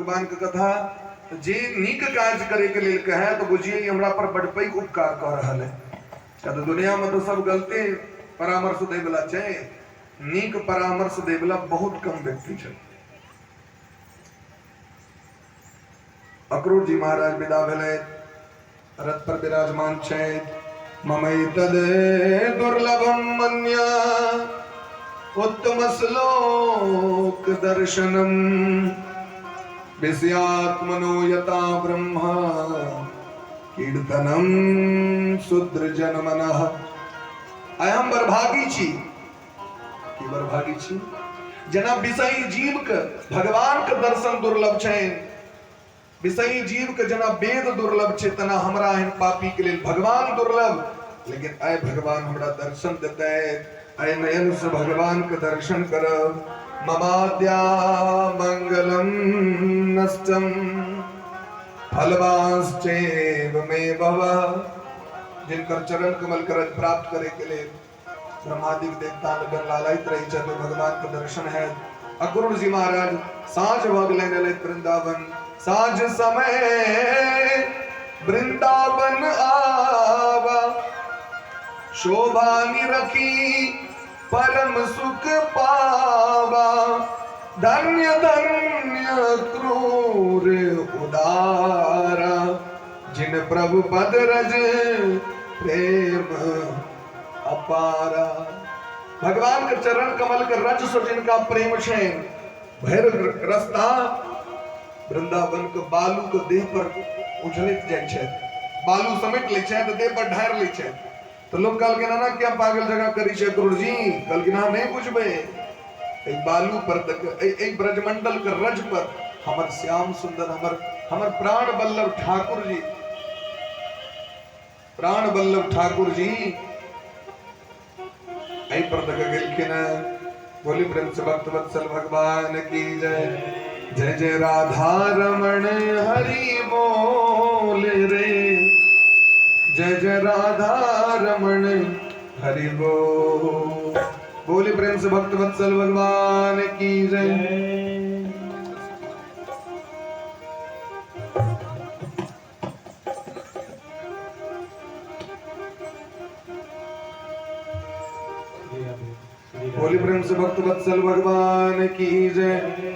भगवान के कथा तऽ जे नीक काज करैके लेल कहै तऽ बुझिए ई हमरा पर बड पैघ उपकार कऽ रहल है। किया तऽ दुनियामे तऽ सब गलते परामर्श दैवला छै, नीक परामर्श दैवला बहुत कम व्यक्ति छै। अक्रूर जी महाराज विदा भेलथि, रथ पर विराजमान छथि। ममैतद दुर्लभम मन्या उत्तम श्लोक दर्शनम विषयात्मनो यता ब्रह्मा कीर्तनम शूद्र जनमनः। आइ हम बर्भागी छी। की बर्भागी छी? जेना विषयी जीव के भगवान के दर्शन दुर्लभ छनि, विषयी जीव के जेना वेद दुर्लभ छै, तेना हमरा एहन पापी के लेल भगवान दुर्लभ। लेकिन आइ भगवान हमरा दर्शन देतै, आइ नयन से भगवान के दर्शन करब। ममाद्या मंगलम नष्टम फलवांश्चैव मे भव। जिनकर चरण कमल करज प्राप्त करे के लेल ब्रह्मादिक देवता लगन लालायित रही छथि, भगवान के दर्शन है। अक्रूर जी महाराज साँझ भऽ गेलनि, एलथि वृंदावन। साँझ समय वृंदावन आवा, शोभा निरखी परम सुख पावा। धन्य धन्य क्रूर उदारा, जिन प्रभु पद रज प्रेम अपारा। भगवान के चरण कमल के रज से जिनका प्रेम छै, भरि रस्ता वृंदावन के बालू के देह पर उझलैत जाइ छै, बालू समेट लै छै तऽ देह पर ढारि लै छै। तऽ लोक कहलखिन, एना किया पागल जगह करै छै अक्रूर जी? कहलखिन, अहाँ नहि बुझबै, एहि बालू पर एहि ब्रजमंडल के रज पर हमर श्याम सुंदर, हमर हमर प्राण बल्लभ ठाकुर जी, प्राण बल्लभ ठाकुर जी एहि पर तक गेलखिन। बोली प्रेम से भक्त वत्सल भगवान की जय। जय जय राधा रमण हरि बोल रे, जय जय राधा रमण हरि बोल। बोली प्रेम से भक्त वत्सल भगवान की जय। बोली प्रेम से भक्त वत्सल भगवान की जय।